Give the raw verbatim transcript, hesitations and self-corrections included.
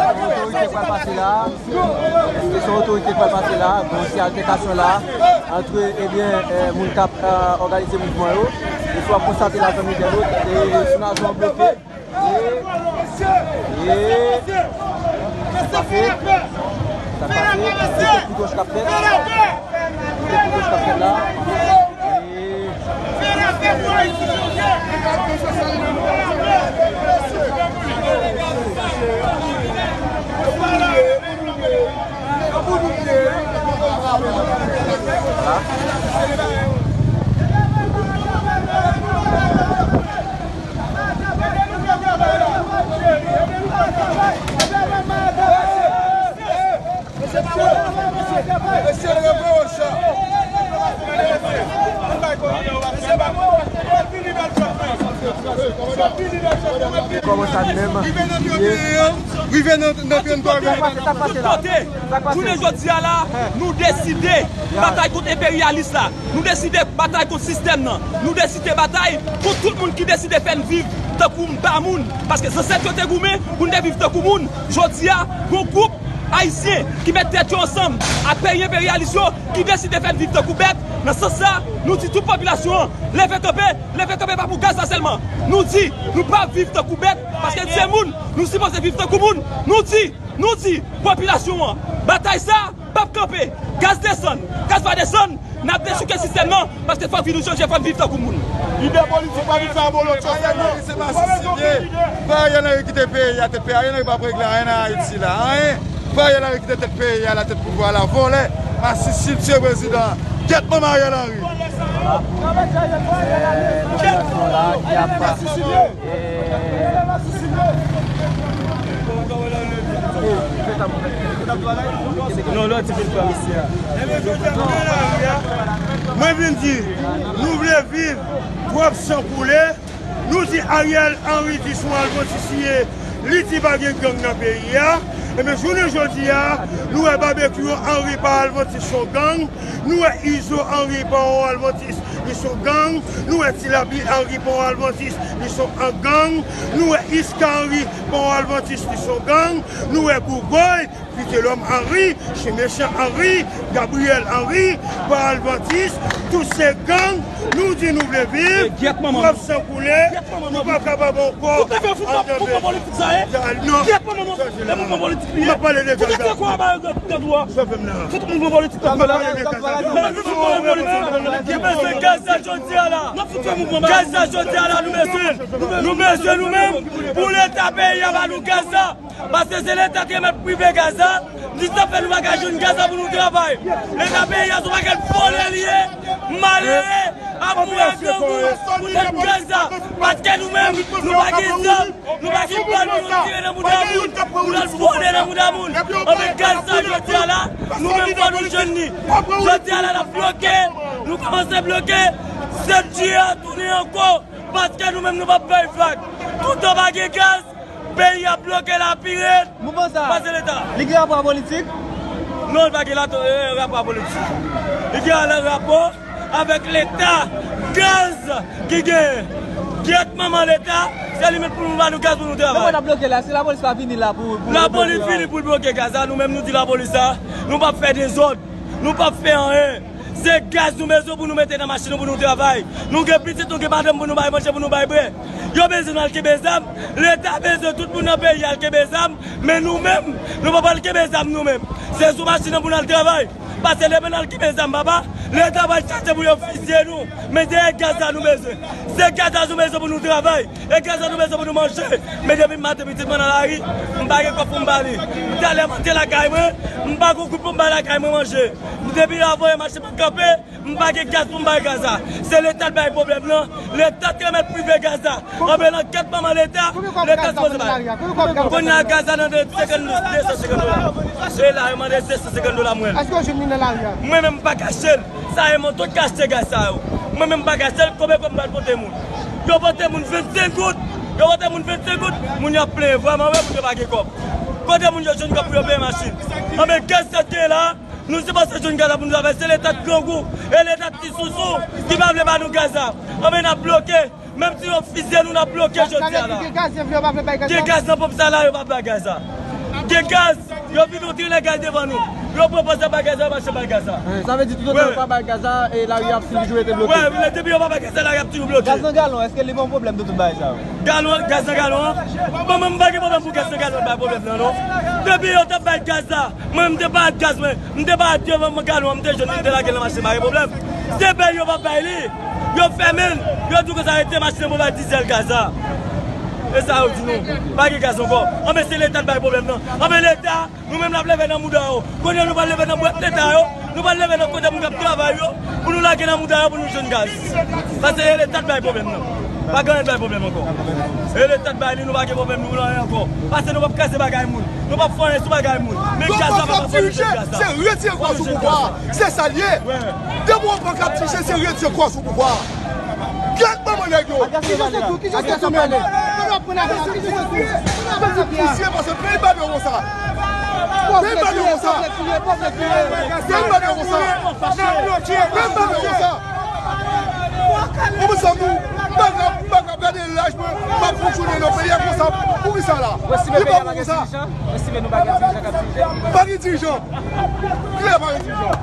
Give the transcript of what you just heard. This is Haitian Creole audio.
Otorite pral pase la. Se yon otorite pral pase la. Gon ti altèkasyon la antre, ebyen, eh, moun k ap, eh, òganize mouvman yo. E si w ap konstate la, zanmi entènot, e sou nazon an bloke. E, e, sa k pase? Sa k pase? Se kout wòch k ap fèt. Se kout wòch k ap fèt la. E, Kòman sa menm? Rive nan, nan trannde twa. Sa k pase la? Sa k pase? Jounen jodi a la, nou deside batay kont enperyalis la. Nou deside batay kont sistèm nan. Nou deside batay kont tout moun ki deside fè n viv tankou m pa moun. Paske zansèt yo te goumen pou n te viv tankou moun. Jodi a, gon gwoup ayisyen ki met tèt yo ansanm ak peyi enperyalis yo, ki deside fè n viv tankou bèt. Nan sans sa, nou di tout popilasyon an, leve kanpe, leve kanpe pa pou Gaza sèlman. Nou di, nou p ap viv tankou bèt, paske n se moun, nou sipoze viv tankou moun. Nou di, nou di, popilasyon an, batay sa p ap kanpe. Gaz desann, gaz va desann, n ap dechouke sistèm nan, paske fòk vi nou chanje, fòk n viv tankou moun. Lidè politik pa vin fè abolotyo sèlman. Se pa sisitye. Pa Ariel Henry kite peyi a, tèt peyi a, Ariel Henry p ap regle anyen nan Ayiti la, anyen. Pa Ariel Henry kite tèt peyi a, la tèt pouvwa la, vòlè, masisi, tiye prezidan. Gyèt manman Ariel Henry. Non, lòt ti vin pran misye a. Mwen vin di, nou vle viv, twòp san koule. Nou di Ariel Henry di se yon advantis li ye, li di pa gen gang nan peyi a. Ebyen, jounen jodi a, nou wè Babekyou Henry pa advantis se yon gang. Nou wè Izo Henry pa yon advantis, li se yon gang. Nou wè Ti Labi Henry pa yon advantis, li se yon gang. Nou wè Iska Henry pa yon advantis, li se yon gang. Nou wè Gougouy, Vitelòm Henry, Chen Mechan Henry, Gabriel Henry, pa advantis, tout se gang. Nou di nou vle viv, twòp san koule, nou pa kapab ankò. Fout mouvman politik sa ye. Gyèt manman, e mouvman politik li ye. Fout mouvman politik. Fout mouvman politik. Mesye, Gaza jodi a la. Gaza jodi a la, nou bezwen. Nou bezwen nou menm pou Leta peyi a ba nou Gaza. Paske se Leta ki remèt prive Gaza. Di sa fè nou pa ka jwenn Gaza pou nou travay. Leta peyi a se yon pakèt vòlè li ye. Malere. Ap mouri ak grangou poutèt Gaza. Paske nou menm, nou pa gen zam, nou pa gen bal pou nou tire nan mouda moun, pou n al vole nan mouda moun. Anben Gaza jodi a la, nou menm fò nou jwenn li. Jodi a la n ap bloke, nou kòmanse bloke. Sèt jiyè a tounen ankò, paske nou menm nou p ap bay vag. Toutan pa gen gaz, peyi a bloke la pi rèd. Mouvman sa a, pase Leta. Li gen rapò a politik? Non, li pa gen la, eh, rapò a politik. Li gen la rapò avèk Leta, gaz ki gen. Gyèt manman Leta, se li menm pou nou ba nou gaz pou nou travay. Nan mwen ap bloke la, si lapolis pa vini la pou, pou... Lapolis vini pou l bloke gaz la, nou menm nou di lapolis sa, nou p ap fè dezòd, nou p ap fè anyen. Se gaz nou bezwen pou nou mete nan machin nou pou nou travay. Nou gen pitit, nou gen madanm pou nou bay manje, pou nou bay bwè. Yo bezwen nou al kenbe zam. Leta bezwen tout moun nan peyi a al kenbe zam. Men nou menm, nou pa pral kenbe zam nou menm. Se sou machin nan pou n al travay. Paske lè nou al kenbe zam, papa, Leta pral chache pou yo fizye nou. Men dèyè gaz la nou bezwen. Se gaz la nou bezwen pou nou travay. E gaz la nou bezwen pou nou manje. Men depi maten pitit mwen nan lari, m pa gen kòb pou m ba li. M talè m antre lakay mwen, m pa gen goud pou m ba lakay mwen manje. Depi la voye mache pa kanpe, m pa gen gaz pou m bay gaz la. Se Leta k bay pwoblèm nan. Leta k remèt prive gaz la. Anben nan gyèt manman Leta, Leta sipoze bay. Kounye a gaz la nan de, senkant, de san senkant dola. E la yo mande de san senkant dola mwen. Èske yo jwenn li nan lari a? Mwen menm m pa ka achte l. Sa e mwen tout k achte gaz sa yo. Mwen menm m pa ka achte l, konbyen kòb m pral pote moun? Yo pote moun vennsenk goud. Yo pote moun vennsenk goud. Moun yo ap plenyen vrèman vre, moun yo pa gen kòb. Kote moun yo jwenn kòb pou yo peye machin? Anben gaz sa k genyen la, Nou sipoze jwenn gaz la pou nou travay. Se leta grangou e leta ti sousou ki pa vle ba nou gaz la. Anben, n ap bloke. Menm si yo fizye nou, n ap bloke jodi a la. Gen gaz, yo vle yo pa vle bay gaz la. Gen gaz nan ponp sa la, yo pa bay gaz la. Gen gaz, yo vin yon trilè gaz devan nou. Yo pran pòz bay gaz la, yo mache bay gaz la. Sa vle di toutotan yo pa bay gaz la, e lari ap toujou rete bloke. Wi, depi yo pa bay gaz la, lari ap toujou bloke. Gaz nan galon, èske li pa yon pwoblèm de tout bagay sa yo? Galon, gaz nan galon an? Bon, mwen m pa gen pwoblèm pou gaz nan galon bay pwoblèm nan, non. Depi yo t ap bay gaz la, mwen m te pa ak gaz mwen, m te pa ak devan mwen galon an, m te jwenn li, m te lage l nan machin, pa gen pwoblèm. Se bay yo pa bay li. Yo fèmen l. Yo di konsa rete machin nan pou bay dizèl gaz la. E sa yo di nou. Pa gen gaz ankò. Anben se leta k bay pwoblèm nan. Anben leta, nou menm n ap leve nan mouda yo. Kounye a nou pral leve nan bwèt leta yo. Nou pral leve nan kote moun k ap travay yo. Pou nou lage nan mouda yo pou nou jwenn gaz. Paske e leta k bay pwoblèm nan. Pa gen anyen k bay pwoblèm ankò. E leta k bay li, nou pa gen pwoblèm nou anyen ankò. Paske nou p ap kraze bagay moun. Nou p ap fè anyen sou bagay moun. Men gaz la pa fè anyen sou gaz la. Se retire kò sou pouvwa. Se sa l ye. Depi w pran kap triche, se retire kò sou pouvwa. Gad manman nèg yo. Ki jan se tou, ki jan se tou, men. Fè ti pousye, paske peyi pa dwe konsa. Peyi pa dwe konsa. Peyi pa dwe konsa. Peyi pa dwe konsa. Ou bezwen nou, bagay, bagay, gade laj mwen, m ap fonksyone nan peyi a konsa. Poukisa la? Li pa bon konsa. Pa gen dirijan. Kilè pa gen dirijan?